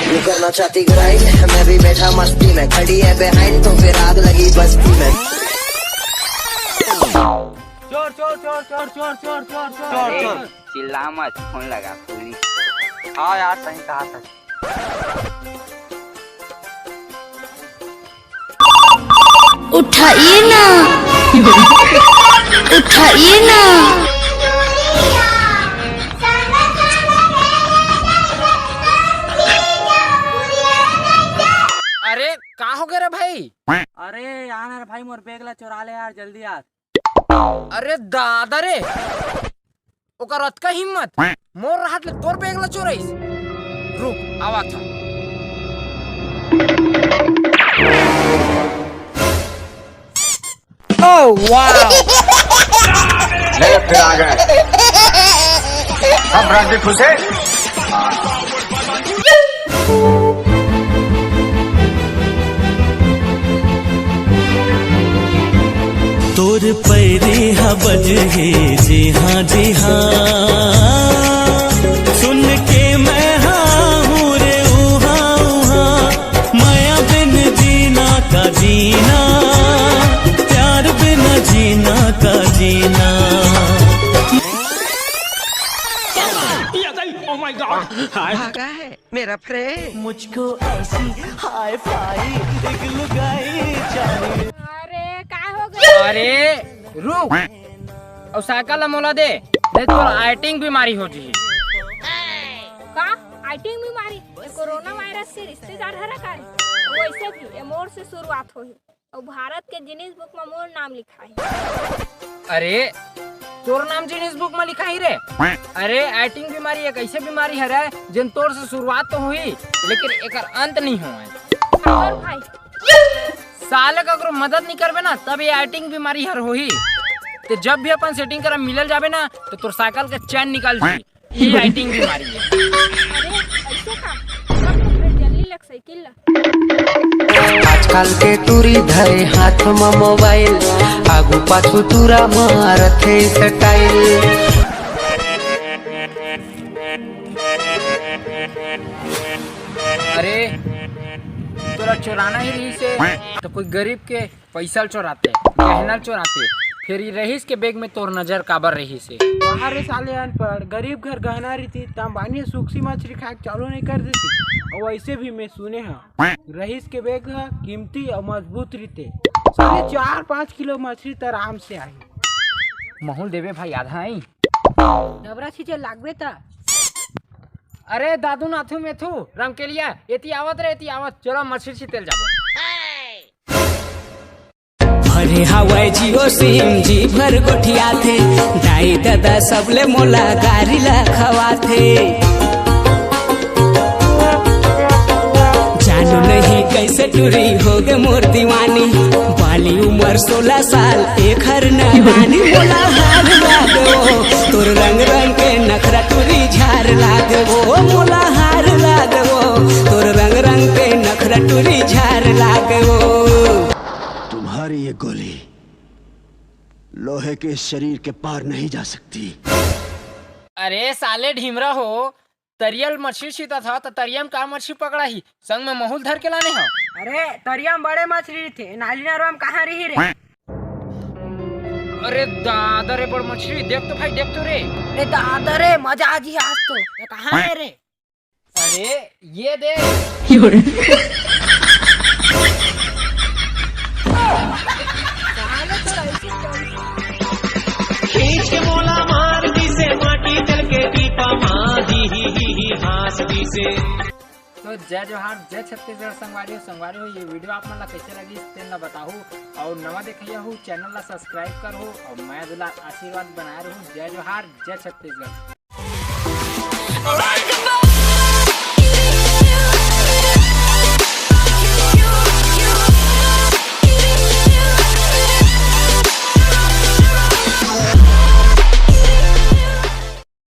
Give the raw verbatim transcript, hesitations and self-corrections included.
You करना चाहती grind, मैं भी बैठा मस्ती में, खड़ी है बिहाइंड तो फिर आग लगी बस्ती में। चोर, चोर, चोर, चोर, चोर, चोर, चोर, चोर, अरे, चोर। चिल्ला मत, फोन लगा पुलिस। हाँ यार, सही कहा था। उठाइए ना, उठाइए ना। अरे, का हो गया रे भाई? अरे यार, भाई मोर बैग ला चुरा ले यार, जल्दी आ। अरे दादा रे, ओकर अतका हिम्मत, मोर रहत ले तोर बैग ला चोरइस। रुक, आवा था। Oh wow! ले फिर आ गए। सब राजी खुश है? तोर पैरी ह बजहे जी हाँ जी हाँ, सुन के मैं हाँ हूँ रे ऊहा ऊहा। माया बिन जीना का जीना, प्यार बिन जीना का जीना। भागा है मेरा फ्रेंड। मुझको ऐसी हाई फाई एक लुगाई चाहिए। अरे का हो गया? अरे रुक, अउ साइकिल ला मोला दे, नहीं तो आइटिंग बीमारी हो जी। का आइटिंग बीमारी? ये कोरोना वायरस के रिश्तेदार हरा का रे? वैसे भी ये मोर से शुरुआत होही। अउ भारत के गिनीज बुक म मोर नाम लिखाही। अरे, तोर नाम गिनीज बुक म लिखाही रे? अरे, आइटिंग बीमारी एक ऐसे बीमारी हरे, जेन तोर से शुरुआत तो होही, लेकिन एकर अंत नहीं होए। और भाई? साले ककरो मदद नहीं करबे ना, तब ये आइटिंग बीमारी हर होही। ते जब भी अपन सेटिंग करा मिलल जाबे ना, तो तोर साइकिल के चैन निकल जाही। ये आइटिंग बीमारी है। अरे, ऐसे का? रख तो फिर जल्दी लग साइकिल ला। आजकल के टूरी धरे हाथ म मोबाइल, आगू पाछू टूरा मारथे स्टाइल। अरे, तोला चोराना ही रहिसे, तो कोई गरीब के पैसा ल चोराते, गहना ल चोराते, फिर ई रहीस के बैग में तोर नजर काबर रहीसे? अरे साले अनपढ़, गरीब घर गहना रहितिस त अंबानी ह सूखसी मछरी खाए के चालू नहीं कर देतिस। अउ वैसे भी मैं सुने हंव, रहीस के बैग ह कीमती अउ मजबूत रहिथे। साले चार पाँच किलो मछरी त आराम से आही। महूं ल देबे भाई, आधा आई। डबरा छींचे लागबे त। अरे दादू नाथू मेथू, रमकेलिया, एती आवत रे, एती आवत, चलो मछरी छींचे ल जाबो। भरे हवय जियो सिम, जी भर गोठियाथे। दाई ददा सबले मोला गारी ला खवाथे। जानू नहीं कैसे टूरी होगे मोर दीवानी। बाली उमर सोलह साल, एखर नादानी। मोला हार लागो, तोर रंग रंग के नखरा टूरी झार लागो। मोला हार लागो, तोर रंग रंग के नखरा टूरी झार लागो। तुम्हारी ये गोली लोहे के शरीर के पार नहीं जा सकती। अरे साले ढीमरा हो, तरिया ल मछरी छींतत हव, त तरिया म का मछरी पकड़ाही? संग में महूं ल धर के लाने हव। अरे, तरिया म बड़े मछरी रहिथे, नाली नरवा म कहाँ रही रे? अरे दादा रे, बड़ मछरी, देख तो भाई, देख तो रे। अरे दादा रे, मजा आ जी आज तो। ये कहाँ है रे? अरे, ये दे। खींच के मोला मार दिसे, माटी चल के दीपा माँ दी ही ही ही हाँस दिसे। तो जय जोहार, जय छत्तीसगढ़ संगवारी हो। संगवारी हो, ये वीडियो आप मन ला कैसे लगिस, तेन ला बताहू, अउ नवा देखइया हो, चैनल ला सब्सक्राइब करहू, अउ मया दुलार आशीर्वाद बनाए रहू। जय जोहार, जय छत्तीसगढ़।